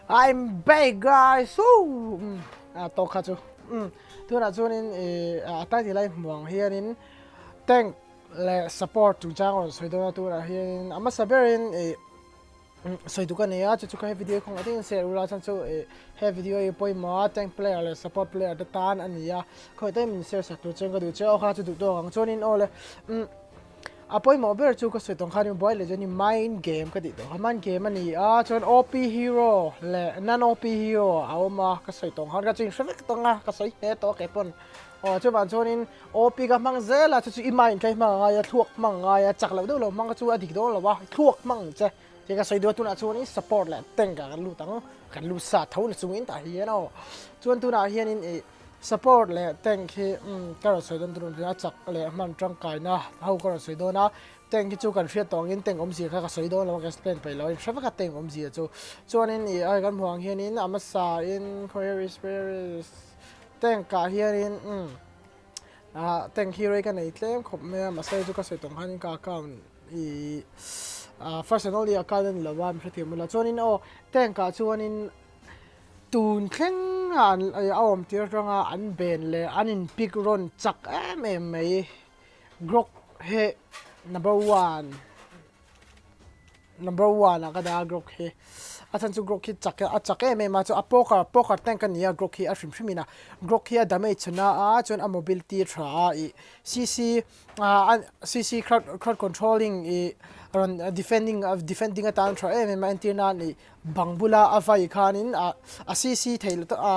I'm back guys woo a tawk kha chu um tunah chuanin ih a title lai hmuh ang hianin tank leh support chungchang a rawn sawi dawn a tunah hianin a hmasa berin ih sawi duh ka nei a chu chu ka he video khawng atin share ula chuan chu ih he video hi pawimawh a tank player leh support player te tan a ni a khawi te min share sak tur chuan ka duh che aw kha chu duh tawk ang chuanin aw le umm a pawimawh ber chu ka sawi tawng khan buai leh chuan mind game ka tih tawh kha mind game a ni a chuan OP hero leh non OP hero a awm a ka sawi tawng khan ka chu in hre vek tawng a ka sawi hle tawh kei pawn aw chuvang chuanin OP ka hmang zel a chu chu i mind kha i hmang angai a thluak hmang angai a chak loh deuh lo hmang kha chu a dik dawn lo a thluak hmang ang che tih ka sawi duh a tunah chuanin support leh tank ah kan lut ang kan lut sa tho na chungin tah hian aw chuan tunah hianin ih Support leh tank hi ka rawn sawi dawn tur a chak leh hman tangkaina ho ka rawn sawi dawn a, tank hi chu kan hriat tawh angin tank awmzia kha ka sawi dawn lo a ka explain peih lo a inhre vek a tank awmzia chu. Chuanin ih a kan hmuh ang hianin a hmasa in where is where is tank ah hianin umm ah tank hi rei ka nei tlem khawp mai a mahse chu ka sawi tawh ang khanin ka account ih ah first and only account a ni lo a min hrethiam ula chuanin aw tank ah chuanin Tun thleng a an a awm tir atanga an ben leh an in pick rawn chak em em mai. Grok hi number one number one ah ka dah a Grok hi. A chhan chu Grok hi chak a chak em em a chu a poker poker tank a ni a Grok hi a hrim hrim in a. Grok hi a damage na a chuan a mobility tha a ih cc ah cc crowd crowd controlling ih rawn defending defending atan tha em em a entir nan ih Bang bula a vai khanin a a CC thei lo a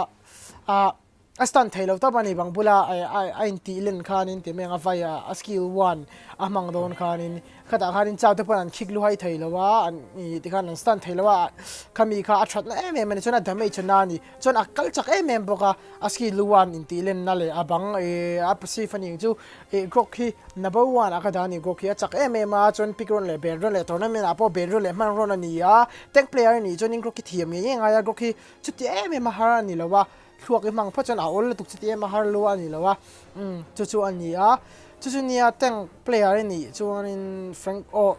a a stand thei lo tawp a ni bang bula a a intih len khanin ti mai ang a vai a a skill one a hmang dawn khanin khatah khanin chau te pawn an khik luhai thei lo a an ih tikhan an stand thei lo a khami kha a thatna em em a ni chuan a damage a na a ni chuan a kal chak em em bawk a a skill one intih lenna leh a bang ih a passive a ni ang chu. Ih Grok hi number one ah ka dah a ni Grok hi a chak em em a chuan pick rawn leh ben rawn leh tournament ah pawh ben rawn leh hman rawn a ni a tank player a nih chuanin Grok hi thiam ngei ngei ngai a Grok hi chuti em em a har a ni lo a thluak i hmang phawt chuan a awl lutuk chuti em a har lu a ni lo a umm chu chu a ni a chu chu nia tank player a nih chuanin Frank aw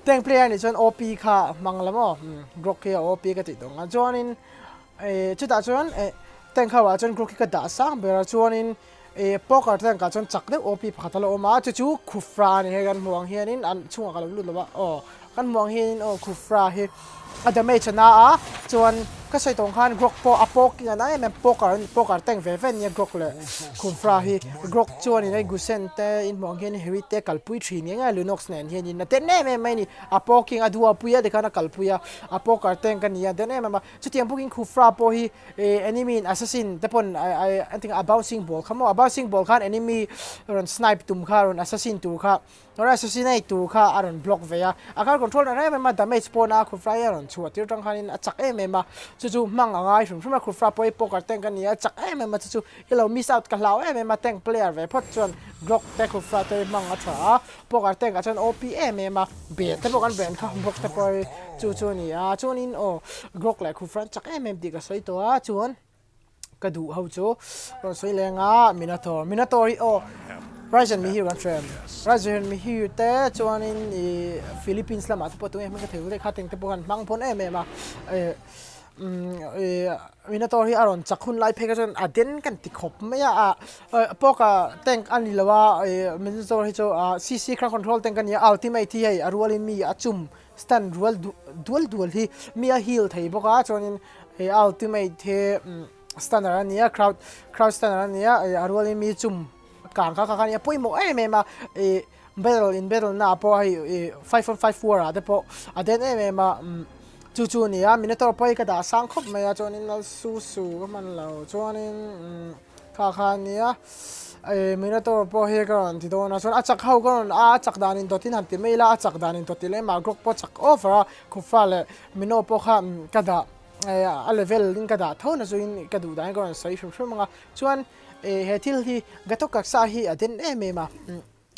tank player a nih chuan OP kha hmang la maw umm Grok hi a OP ka tih tawh ang a chuanin eh chutah chuan eh tank ho ah chuan Grok hi ka dah sang ber a chuanin. Ih poker tank ah chuan chak deuh OP pakhat a la awm a chu chu khufra a ni hei kan hmuh ang hianin an chhungah ka lo lut lo a aw kan hmuh ang hianin aw khufra hi a damage a na a chuan ka sawi tawng khan grok pawh a poking a na em em poker a ni poker tank ve ve ania grok leh khufra hi grok chuanin hei gusen te in hmuh ang hianin harry te kalpui thin eng nge lunox nen hianin a ten em em mai a ni a poking a duapui a tikhan a kalpui a a poker tank a ni a den em em a chutiang bawkin khufra pawh hi. Ih enemy in assassin te pawn a tinga a bouncing ball kha maw a bouncing ball khan enemy rawn snipe tum kha rawn assassin tur kha rawn assassinate tur kha a rawn block ve a a car control na rem em a damage pawh na khufra hi a rawn chhuah tir tang khanin a chak em em a chu chu hmang a ngai hrim hrim a khufra pawh hi poker tank a ni a chak em em a chu chu i lo miss out ka hlau em em a tank player ve phawt chuan glock te khufra te hmang a tha a poker tank ah chuan OP em em a ben te pawh kan ben kha glock te pawh hi chu chu a ni a chuanin aw glock leh khufra an chak em em tih ka sawi tawh a chuan ka duh ho chu rawn sawi leng a minotaur minotaur hi aw Ryzen mi hi kan hre em Ryzen mi hi te chuanin ih Philippines lamah te pawh tunge hming ka thei vek kha teng te pawh khan hmang pawn em em a eh Minotaur hi a rawn chak hun lai phei kha chuan a den kan ti khawp mai a ah poker tank a ni lo a ih Minotaur hi chu ah cc crowd control tank a ni a ultimate hi hei a rualin mi a chum stand rual dual dual hi mi a heal thei bawk a chuanin ih ultimate hi stunner a ni a crowd crowd stunner a ni a ih a rualin mi chum kang kha kha kha a nia pawimawh em em a ih battle in battle na ah pawh hei ih five on five war ah te pawh a den em em a umm chu chu a ni a minotaur pawh hi ka dah sang khawp mai a chuanin lal su su ka hman lo chuanin umm kha kha a nia ih minotaur pawh hi ka rawn ti dawn a chuan a chak ho ka rawn a a chak dan in dawt in han ti mai ila a chak dan in dawt ti lem a grok pawh chak over a khawfa leh mino pawh kha umm ka dah a level in ka dah tho na chuin ka duh dan in ka rawn sawi hrim hrim ang a chuan. Eh he thil hi Gato Kaksa hi a den em em a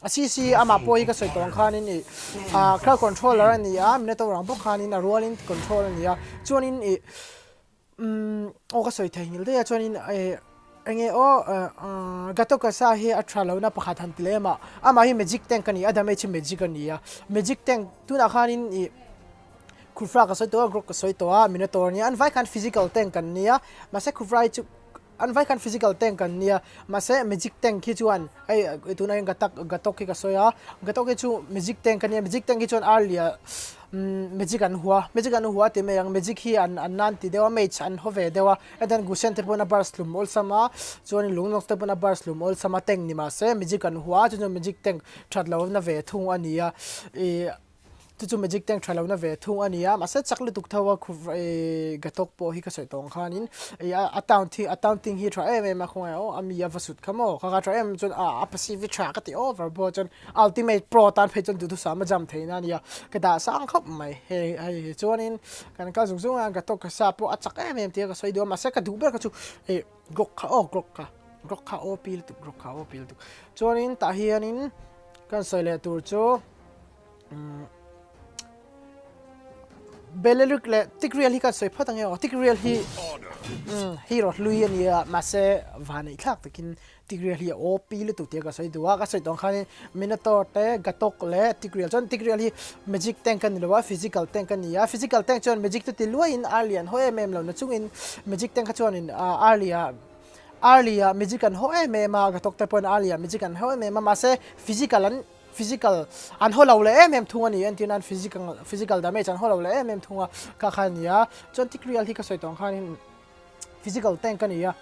a CC amah pawh hi ka sawi tawh ang khanin ih ah crowd controller a ni a Minotaur ang bawk khanin a rualin control a ni a chuanin ih umm aw ka sawi thei ngil daih a chuanin eh enge aw ah Gato Kaksa hi a tha lohna pakhat han ti lem a amah hi magic tank a ni a damage hi magic a ni a magic tank tunah khanin ih. Khufra ka sawi tawh a, Grok ka sawi tawh a, Minotaur a nia, an vai khan physical tank an nia, mahse Khufra hi chu an vai khan physical tank an nia, mahse magic tank hi chuan hei tunah hian Gatak Gatok hi ka sawi a, Gatok hi chu magic tank a nia, magic tank hi chuan early-ah umm magic an hua, magic an hua tih mai ang, magic hi an an nan ti deuh a, mage an haw ve deuh a, hetiang Gusen te pawn a burst hlum awlsam a, chuanin Lungnawk te pawn a burst hlum awlsam a, tank ni mahse magic an hua a, chu chuan magic tank that lohna ve thung a ni a, ih. Chu chu magic tank tha lohna ve thung a ni a, mahse chak lutuk tho a khup ihh Gatok pawh hi ka sawi tawh ang khanin ih a town hi a town thing hi tha em em a khawngaih aw a mi a va sut kha maw kha kha tha em em chuan a a passive hi tha ka ti over pawh chuan ultimate pro tan phei chuan duhthusam a jam theihna a ni a ka dah sang khawp mai hei hei hi chuanin kan kal zung zung a Gatok ka sa pawh a chak em em tih a ka sawi duh a mahse ka duh ber kha chu ih Grok kha aw Grok kha Grok kha aw pi lutuk Grok kha aw pi lutuk chuanin tah hianin kan sawi leh tur chu. Belerick leh Tigreal hi kan sawi phawt ang e aw. Tigreal hi hero hlui a ni a, mahse van ei thlak takin Tigreal hi a OP lutuk tih ka sawi duh a. Ka sawi tawh ang khanin Minotaur te, Gatok leh Tigreal chuan Tigreal hi magic tank a ni lo a, physical tank a ni a. Physical tank chuan magic te ti luaiin early an haw em em lo na chungin magic tank kha chuanin early ah early ah magic an haw em em a, Gatok te pawhin early ah magic an haw em em a, mahse physical an Physical an haw lo leh em em thung a ni, entir nan physical physical damage an haw lo leh em em thung a, kha kha a ni a. Chuan Tigreal hi ka sawi tawh ang khanin physical tank a ni a,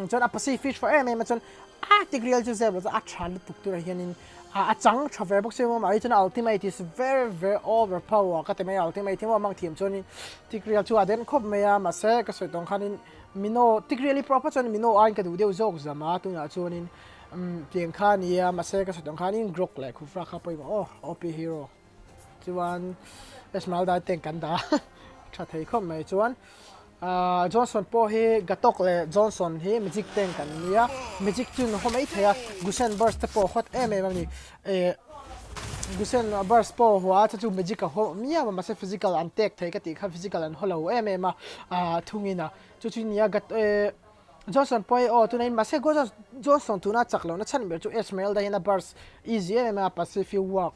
chuan a passive fish tha em em a, chuan a Tigreal chu zep lo chuan a tha lutuk turah hianin a chang tha ve bawk si maw, mahni chuan a ultimate is very very over power ka ti mai a, ultimate hi maw a hmang thiam chuanin Tigreal chu a den khawp mai a, mahse ka sawi tawh ang khanin Mino Tigreal hi proper chuan Mino aiin ka duh deuh zawk zam a, tunah chuanin Umm tiang kha ania mahse ka sawi tawng khanin Grok leh Khufra kha pawimawh aw OP hero chuan Esmeralda tank kan dah a tha thei khawp mai chuan ahh Johnson pawh hi Gatok leh Johnson hi magic tank an nia magic chu an haw mai thei a Gusen burst te pawh hot em em a ni eh Gusen burst pawh hua chu chu magic a haw miau a mahse physical an tek thei ka tih kha physical an haw lo em em a ahh thungin a chu chu nia Gat eh. Johnson pawh hi aw tuna in mahse Johnson tuna chak lohna chhan ber chu Esmeralda hian a burst easy em em a passive hi work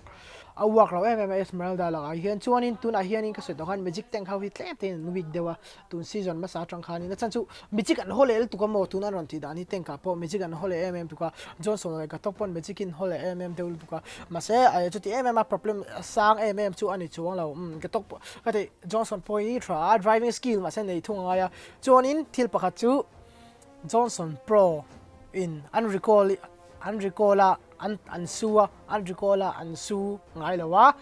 a work lo em em a Esmeralda lakah hian chuanin tunah hianin ka sawi tawh khan magic tank ho hi tlem te in an weak deuh a tun season hmasa atang khanin a chhan chu magic an haw leh lutuk a maw tuna an rawn tih dan hi tank ah pawh magic an haw leh em em tuk a Johnson leh Gatok pawn magic in haw leh em em deuh lutuk a mahse chuti em em a problem sang em em chu a ni chuang lo umm Gatok pawh ka ti Johnson pawh hi tha a driving skill mahse nei thung a ngai a. Chuanin thil pakhat chu Johnson Pro in an recall an recall a an an su a an recall a an su ngai lo a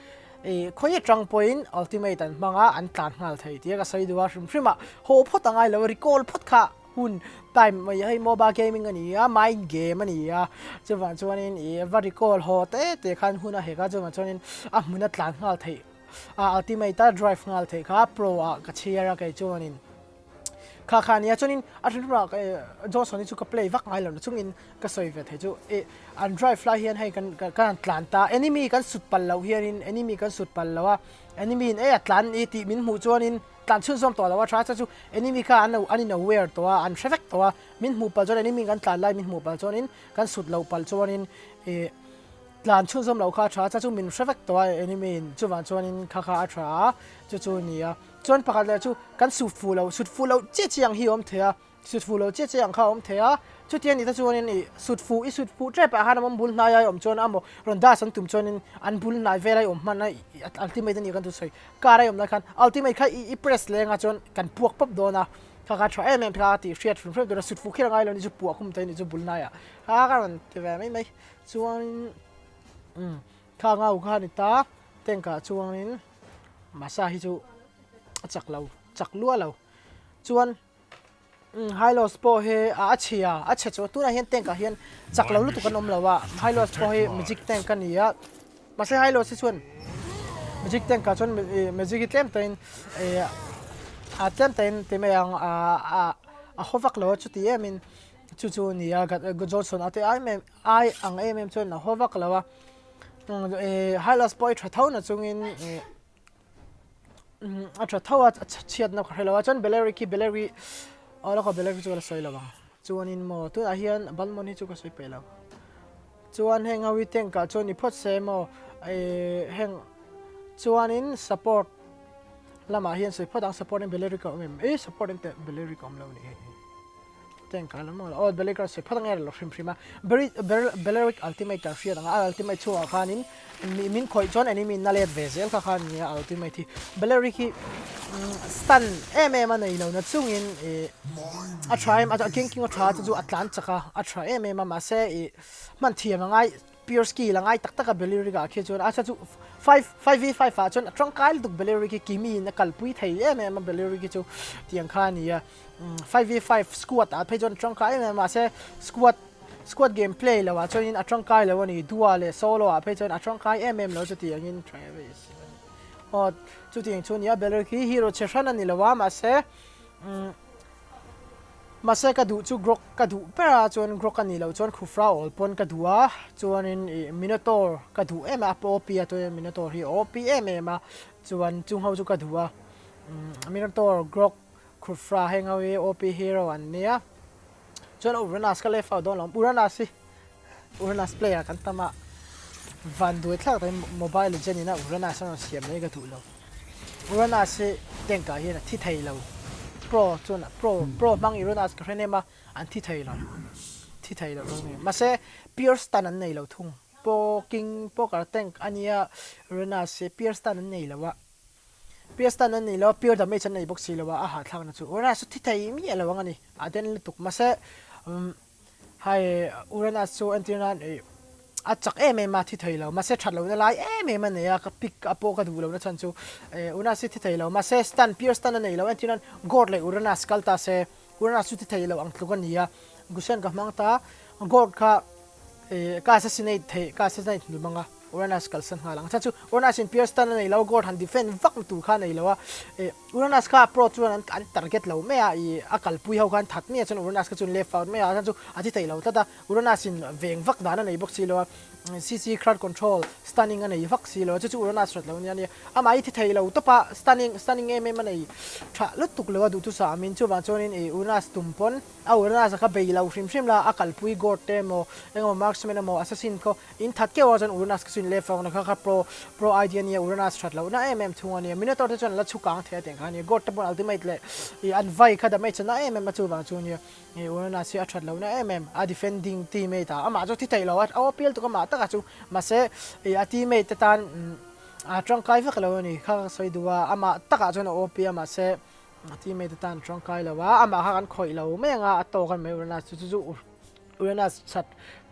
ih khawi atang pawhin ultimate an hmang a an tlan nghal thei tih a ka sawi duh a hrim hrim a haw phawt a ngai lo a recall phawt kha hun time mai hei mobile gaming a ni a mind game a ni a chuvang chuanin ih va recall haw te te khan hun a hek a chuvang chuanin a hmun a tlan nghal theih. A ultimate a drive nghal theih kha pro ah ka chhiar a kei chuanin kha kha ania chuanin a hrim hrim ah Johnson hi chu ka play vak ngai lo na chungin ka sawi ve thei chu ih an drive lai hian hei kan kan han tlan ta enemy kan sut palh loh hianin enemy kan sut palh lo a enemy in e a tlan i tih min hmuh chuanin tlan chhunzawm tawh lo a tha chuan chu enemy kha an lo an in aware tawh a an hre vek tawh a min hmuh palh chuan enemy kan tlan lai min hmuh palh chuanin kan sut loh palh chuanin ih Tlan chhunzawm loh kha a tha a, chu min hre vek tawh a enemy in chuvang chuanin kha kha a tha a, chu chu a ni a. Chuan pakhat leh chu kan sut fuh lo, sut fuh loh chiah chiah ang hi a awm thei a, sut fuh loh chiah chiah ang kha a awm thei a, chuti a nih te chuanin ih sut fuh i sut fuh tep ah khan a bul hnai a i awm chuan a maw rawn das an tum chuanin an bul hnai vel a i awm hman a ultimate a nih kan thu sawi car a i awm lai khan ultimate kha i press leng a chuan kan puak pawp dawn a, kha kha a tha em em kha tih hriat hrim hrim tur a sut fuh kher a ngai lo a ni chu puah khum te a nih chu bul hnai ah kha ka rawn ti ve mai mai. Chuanin umm kha ngau kha a ni ta tank ah chuanin masa hi chu a chak lo chak lua lo chuan umm hylos pawh hi a chhia a chhe chu tunah hian tank ah hian chak lo lutuk an awm lo a hylos pawh hi magic tank a ni a mahse hylos hi chuan magic tank ah chuan magic hi tlem tawhin ih a tlem tawhin ti mai ang ah a haw vak lo a chuti em in. Chu chu a ni a, Johnson a te ai em ai ang em em chuan a haw vak lo a, eh Hylas pawh hi tha tho na chungin eh a tha tho a chhiatna ka hre lo a, chuan Bellery khi Bellery aw lawk a Bellery chu ka la sawi lo ang, chuanin maw tunah hian Balmond hi chu ka sawi peih lo, chuan heng ho hi tank ah chuan ni phawt se maw eh heng chuanin support. Lamah hian sawi phawt ang support in Belerick a awm em? Ih support in teh Belerick a awm lo nih hei. Tank a lam aw Belerick a sawi phawt ang e lo hrim hrim a. Beri Belerick ultimate kan hriat ang a ultimate chhungah khanin mi min khawih chuan enemy na let ve zel kha khan nia ultimate hi. Belerick hi stun em em a nei lo na chungin ih a tha em a ganking a tha chu chu a tlan chak a a tha em em a mahse ih hman thiam a ngai Pure skill a ngai tak tak a Belerick ah khi chuan a chu 5v5 ah chuan a tangkai lutuk Belerick hi Kimi in a kalpui thei em em a Belerick hi chu tiang kha a ni a 5v5 squad ah phei chuan a tangkai em em a mahse squad squad game play lo ah chuan in a tangkai lo a ni duo leh solo ah phei chuan a tangkai em em lo chutiang in Travis aw chutiang chu a ni a Belerick hi hero che hran a ni lo a mahse Mahse ka duh chu Grok ka duh ber a, chuan Grok a nih loh chuan Khufra awl pawn ka duh a, chuanin ih Minotaur ka duh em a, a OP a chuan Minotaur hi a OP em em a, chuan chung ho chu ka duh a, Minotaur, Grok, Khufra heng ho hi OP hero an nia, chuan Uranus ka left out dawn lo, Uranus hi Uranus player kan tam a, van duai thlak takin Mobile Legend in a Uranus a rawn siam mai ka duh lo. Uranus hi tank ah hian a thi thei lo. Pro chuan pro pro hmang Uranus ka hre nem a, an thi thei lo. Thi thei lo rawng ni. Mahse pure stun an nei lo thung. Po king poker tank a nia Uranus hi pure stun an nei lo a. Pure stun an nei lo a, pure damage an nei bawk si lo a, a hahthlakna chu Uranus chu thi thei miah lo ang a ni. A den lutuk. Mahse umm Hei Uranus chu entir nan ih a chak em em a thi thei lo mahse that lohna lai em em a nei a ka pick a pawh ka duh lohna chhan chu eh Uranus hi thi thei lo mahse stun pure stun a nei lo entir nan Gord leh Uranus kal ta se Uranus chu thi thei lo ang tluk a ni a Gusion ka hmang ta Gord kha eh ka assassinate thei ka assassinate hnum ang a. Uranus kalsan nghal ang. A chhan chu Uranus in pure stun a nei lo, Gord han defend vak na tur kha a nei lo a. Eh Uranus kha pro chuan an an target lo mai a, ih a kalpui ho khan that mai a, chuan Uranus kha chuan left out mai a, a chhan chu a thi thei lo tlat a. Uranus in veng vak dan a nei bawk si lo a, CC crowd control stunning a nei vak si lo a, chu chu Uranus rat lo nia nia. Amah hi thi thei lo tawp a, stunning stunning em em a nei tha lutuk lo a duhthusah a min. Chuvang chuanin ih Uranus tum pawn a Uranus a kha bei lo hrim hrim la, a kalpui Gord te emaw engemaw marksman emaw assassin khaw In that keuh a chuan Uranus ka chuin left round a kha kha pro pro idea ania Uranus that loh na em em thung ania Minotaur te chuan a la chhu kang thei a tiang kha ania God te pawn ultimate leh ih an vai kha damage a na em em a chuvang chu ania ih Uranus hi a that loh na em em a defending teammate ah amah chu thi theih lo a a aw pial tuk amah takah chu mahse ih a teammate te tan a tangkai vek lo ani kha ka sawi duh a amah takah chuan a aw pi a mahse a teammate te tan a tangkai lo a amah kha kan khawih lo mai anga a tawk a ni mai Uranus chu chu chu Uranus that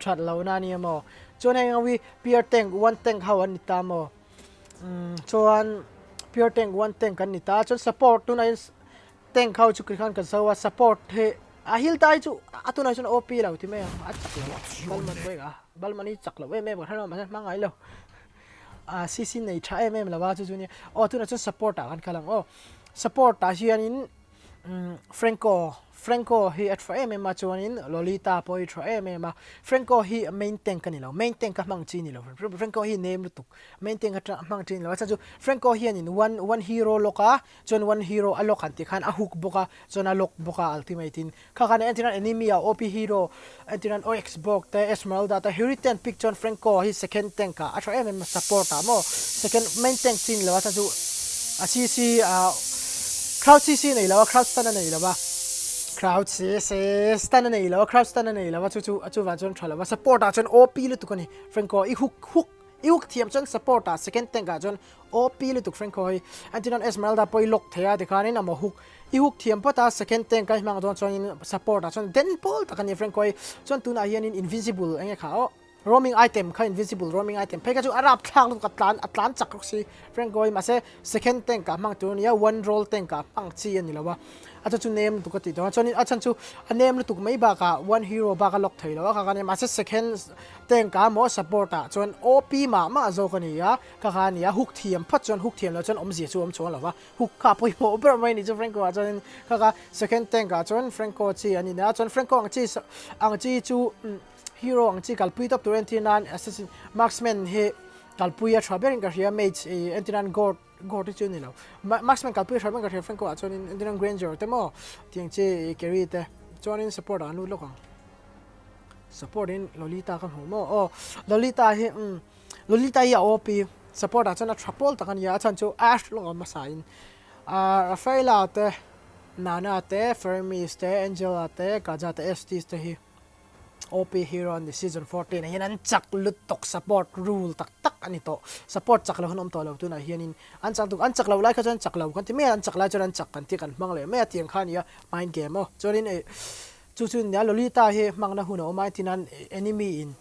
that lo na ania maw? Chuan heng ho hi pure tank one tank ho an ni ta maw? Umm chuan pure tank one tank an ni ta chuan support tunah hian tank ho chu tikhan ka zo a support hi a hil ta hi chu a tunah chuan OP lo ti mai ang a chak lo a Balman pawh a Balman hi chak lo em em ka hre lo mahse hma ngai lo a CC nei tha em em lo a chu chu nia aw tunah chuan support ah kan kal ang aw support ah hianin Franco, Franco hi a tha em em a chuanin Lolita pawh hi tha em em a, Franco hi main tank a ni lo, main tank a hmang chi a ni lo, Franco hi nem lutuk, main tank a hmang chi a ni lo, a chhan chu Franco hianin one one hero lock a, chuan one hero a lock han tih khan a hook bawk a, chuan a lock bawk a ultimate in, kha khan entir nan enemy ah OP hero entir nan OX bawk te Esmeralda te Hurricane pick chuan Franco hi second tank ah a tha em em a support ah maw second main tank chi a ni lo a chhan chu a CC ah crowd CC a nei lo a crowd stun a nei lo a crowd CC stun a nei lo a crowd stun a nei lo a chu chu chuvang chuan tha lo a support ah chuan OP lutuk a ni Franco i hook hook i hook thiam chuan support ah second tank ah chuan OP lutuk Franco hi antinon Esmeralda pawh i lock thei a tikhanin amaw hook I hook thiam phawt a, second tank a i hmang dawn chuanin support ah chuan den pawl tak a ni Franco hi. Chuan tunah hianin invisible eng nge kha aw roaming item kha invisible roaming item phei kha chu a rap thlak lutuk a tlan a tlan chak rawk si Franco hi mahse second tank ah hmang tur a nia one roll tank ah hmang chi a ni lo a a chu chu nem lutuk a tih dawn a chuanin a chhan chu a nem lutuk mai bakah one hero bak a lock thei lo a kha kha nia mahse second tank ah maw support ah chuan OP mah mah zawk a ni a kha kha a ni a hook thiam phawt chuan hook thiam loh chuan awmzia chu a awm chuang lo va. Hook kha pawimawh ber mai a ni chu Franco ah chuanin kha kha second tank ah chuan Franco chi an in a chuan Franco ang chi ang chi chu hero ang chi kalpui tawp tur entir nan assassin marksman hi kalpui a tha berin ka hria mage ih entir nan gold gold hi chu ni lo marksman kalpui a tha berin ka hria Franco ah chuanin entir nan granger te maw tiang chi carry te chuanin support ah an lut lawk ang support in Lolita ka hmu maw aw Lolita hi umm Lolita hi a OP support ah chuan a tha pawl tak a nia, a chhan chu Ash lawng a hmasa in Rafaela te Nana te Fermis te Angela te Kaja te Estes te hi OP hero an ni season 14 ah hian an chak lutuk support rule tak tak a ni tawh support chak lo an awm tawh lo tunah hianin an chak tuk an chak lo lai kha chuan chak lo kan ti mai a an chak lai chuan an chak kan tih kan hmang leh mai a tiang kha a ni a mind game aw chuanin ih chu chu nia Lolita hi hmangna hun a awm a tin an enemy in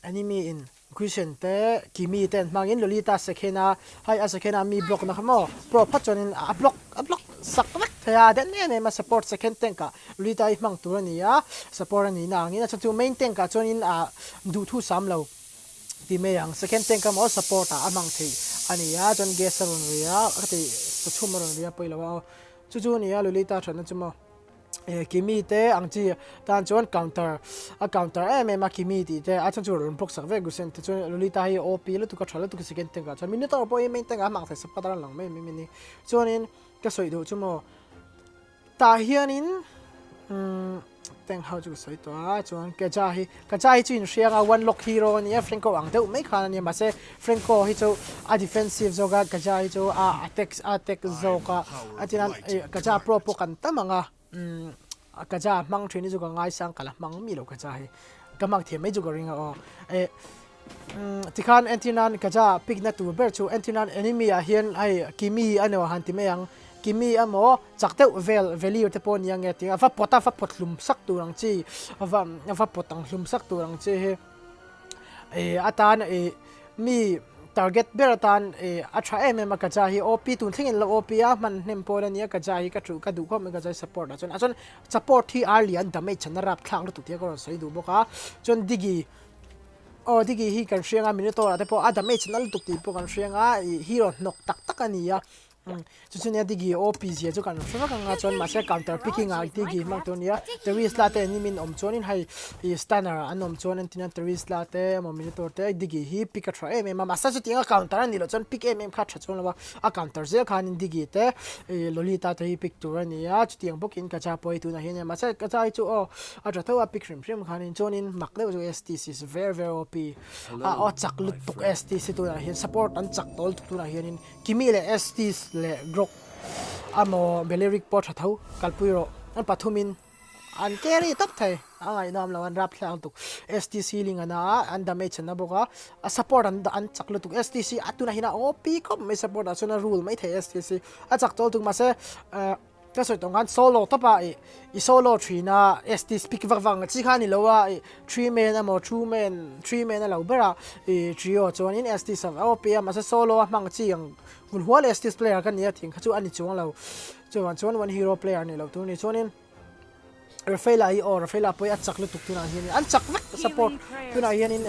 enemy in Christian te Kimi te an hmangin Lolita second a hei a second a mi block na kha maw pro phawt chuanin a block a block sak vek thei a den em em a support second tank ah Lolita hi hmang tur a ni a support a nih na angin a chhan chu main tank ah chuanin ah duhthu sam lo ti mai ang second tank emaw support ah a hmang theih a ni a chuan gas a rawn ri a ka ti chhum a rawn ri a pawilo a aw chu chu a ni a Lolita thatna chu maw. Kimi te ang chi tan chuan counter a counter em em a Kimi tih te a chhan chu rawn block sak vek Gusen te chuan Lolita hi OP lutuk a tha lutuk a second tank ah chuan Minotaur pawh hi main tank ah a hmang thei sap a lang mai mai a ni chuanin ka sawi duh chu maw tah hianin umm tank ho chu ka sawi tawh a chuan Kaja hi Kaja hi chu inhriang a one lock hero a nia Franco ang deuh mai khan a nia mahse Franco hi chu a defensive zawk a Kaja hi chu a attack a attack zawk a a tinan Kaja pro pawh kan tam ang a umm Kaja hmang thin hi chu ka ngaisang ka la hmang mi lo Kaja hi ka hmang thiam mai chu ka ring a aw eh umm tikhan entirnan Kaja pick na tur ber chu entirnan enemy ah hian hei Kimi a ni han ti mai ang Kimi emaw chak deuh vel value te pawh nia nge tih a va pawt a va pawt hlum sak tur ang chi va va pawt ang hlum sak tur ang chi hi eh atan eh mi target ber atan eh a tha em em a Kaja hi OP tun thlengin lo OP a hman hnem pawl ania Kaja hi ka thu ka duh khawp mai Kaja hi support ah chuan a chuan support hi ar lian damage an rap thlak lutuk tih a ka rawn sawi duh bawk a chuan Digi aw Digi hi kan hriang a Minotaur ah te pawh a damage nal lutuk tih pawh kan hriang a ih hero hnawk tak tak a ni a. Chu chu nia Digi OP zia chu kan hre vek anga chuan mahse counter picking ah Digi hmang tur ania Terisla te an in awm chuanin hei ih stunner ah an awm chuan entin a Terisla te emaw Minotaur te Digi hi pick a tha em em a mahse chutiang a counter a nih loh chuan pick em em kha a tha chuang lo a a counter zel khanin Digi te ih Lolita te hi pick tur a ni a chutiang bawkin Kaja pawh hi tunah hian nia mahse Kaja hi chu aw a tha tho a pick hrim hrim khanin chuanin mak deuh chu STC is very very OP a aw chak lutuk STC tunah hian support an chak tawl tuk tunah hianin. Kimi leh Estes leh Grok amaw Belerick pawh tha tho kalpui rawh. An pathumin an carry tawp thei. A ngaihnawm lo an rap thlak lutuk. Estes healing a na a, an damage a na bawk a, a support an an chak lutuk. Estes hi a tunah hian a OP khawp mai support ah chuan a rule mai thei Estes hi. A chak tawh lutuk mahse eh Ka sawi tawh khan solo tawp a ih i solo thin a ST speak vak vak ang chi kha a ni lo a ih three man emaw two man three man a lo ber a ih trio chuanin ST sak a awp a mahse solo a hmang chi ang vun hual ST player ka nia tih kha chu a ni chuang lo chuvang chuan one hero player ni lo tur ni chuanin Rafaela hi aw Rafaela pawh hi a chak lutuk tunah hianin an chak vek support tunah hianin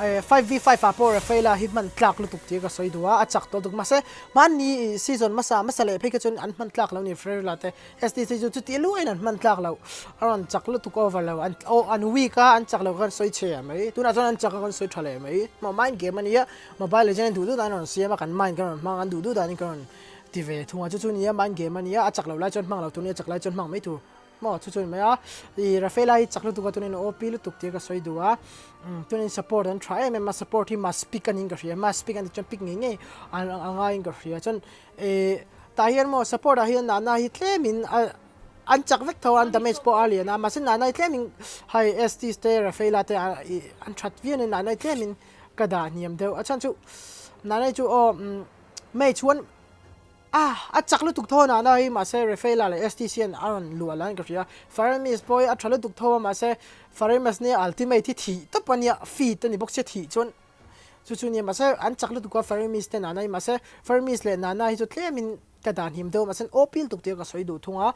5v5 ah pawh Rafaela hi hman tlak lutuk tih ka sawi duh a a chak tawh lutuk mahse hmanni season hmasa hmasa leh phei kha chuan an hman tlak lo ni Rafaela te STC chu chuti luain an hman tlak loh a rawn chak lutuk over lo an aw an weak a an chak lo khan sawi chhe mai tunah chuan an chak a kan sawi tha leh mai maw mind game a nia mobile legend an duh duh dan an rawn siam a kan mind kan rawn hmang an duh duh danin kan rawn Ti ve thung a, chu chu nia mind game a nia, a chak lo lai chuan hmang lo tur nia, a chak lai chuan hmang mai tur maw chu chu a ni mai a, ih Rafaela hi chak lutuk a tunin OP lutuk tih ka sawi duh a, umm tunin support an tha em em a, support hi must pick a niin ka hria, must pick a nih chuan pick ngei ngei a ngaiin ka hria, chuan ih tah hian maw support ah hian Nana hi tlemin a an chak vek tho a, an damage pawh a lian a, mahse Nana hi tlemin hei Estes te Rafaela te ih an that viau a ni, Nana hi tlemin ka dah hniam deuh a chhan chu Nana hi chu aw umm. Mei chuan ah a chak lutuk tho a na hi mahse Rafaela leh STC an a rawn luah lai in ka hria Faramis pawh hi a tha lutuk tho a mahse Faramis nia ultimate hi thih tawp a nia feed a ni bawk sia thih chuan chu chu nia mahse an chak lutuk a Faramis te nana hi mahse Faramis leh nana hi chu tlem in Ka dan him deuh mahse aw pil tuk tir ka sawi duh thung a,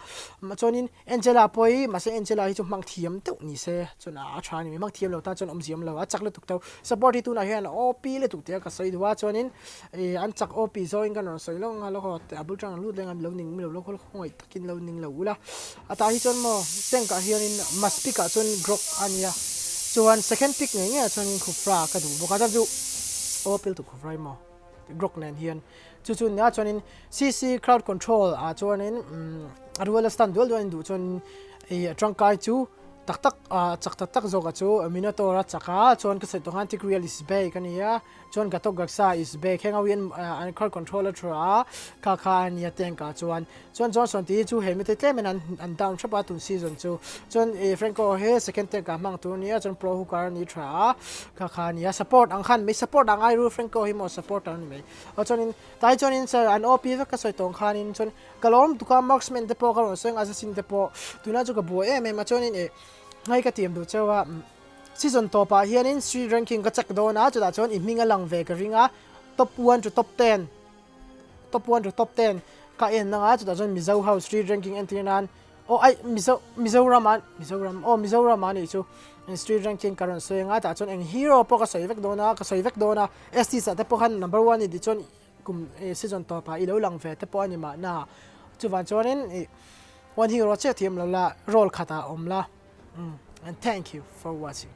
chuanin Angela pawh hi mahse Angela hi chu hmang thiam deuh ni se chuan a tha a ni mai, hmang thiam lo tan chuan awmzia awm lo a chak lutuk tho, support hi tunah hian aw pil lutuk tia ka sawi duh a chuanin ih an chak aw pi zawngin ka rawn sawi lawk ang a lawk a bul tang an lut leng a lo ning lo lawk khawngaih takin lo ning lo ula a tah hi chuan maw tank ah hianin must pick ah chuan Grok a nia chuan second pick ngei ngei ah chuanin Khufra ka duh bawk a chuan chu aw pil tuk Khufra hi maw. Grok nen hian chu chu nia chuanin CC crowd control ah chuanin a ruala stand dual dual in duh chuan ih tangkai chu Tak tak chak tak tak zawk a chu Minotaur a chak a, chuan ka sawi tawh khan Tigreal is back a ni a, chuan Gatok Gaksa is back heng ho hian an crowd control a thu a, kha kha a nia tank ah chuan. Chuan Johnson tih hi chu he mite tlem in an down hrep a tun season chu. Chuan Franco hi second tank ah hmang tur a nia, chuan pro hooker a ni tha a, kha kha a nia. Support ang khan mai support ang ai ru Franco hi maw supporter a ni mai. Aw chuanin tai chuanin sir an OP vek ka sawi tawh ang khanin chuan Ka lawm tuk a, marksman te pawh ka rawn sawi ang, assassin te pawh tunah chu ka buai em em a, chuanin ih ngai ka tiam duh cheu a, season tawpah hianin street ranking ka check dawn a, chutah chuan i hming a lang ve ka ring a, top one to top ten, top one to top ten ka en anga chutah chuan Mizo ho street ranking entir nan aw ai Mizo Mizoram a Mizoram aw Mizoram a nih chu street ranking ka rawn sawi anga tah chuan eng hero pawh ka sawi vek dawn a, ka sawi vek dawn a, ST ah te pawh khan number one i tih chuan Kum season tawpah i lo lang ve te pawh a ni mahna. Chuvang chuanin i one hero chiah thiam lo la, role khatah awm la. And thank you for watching.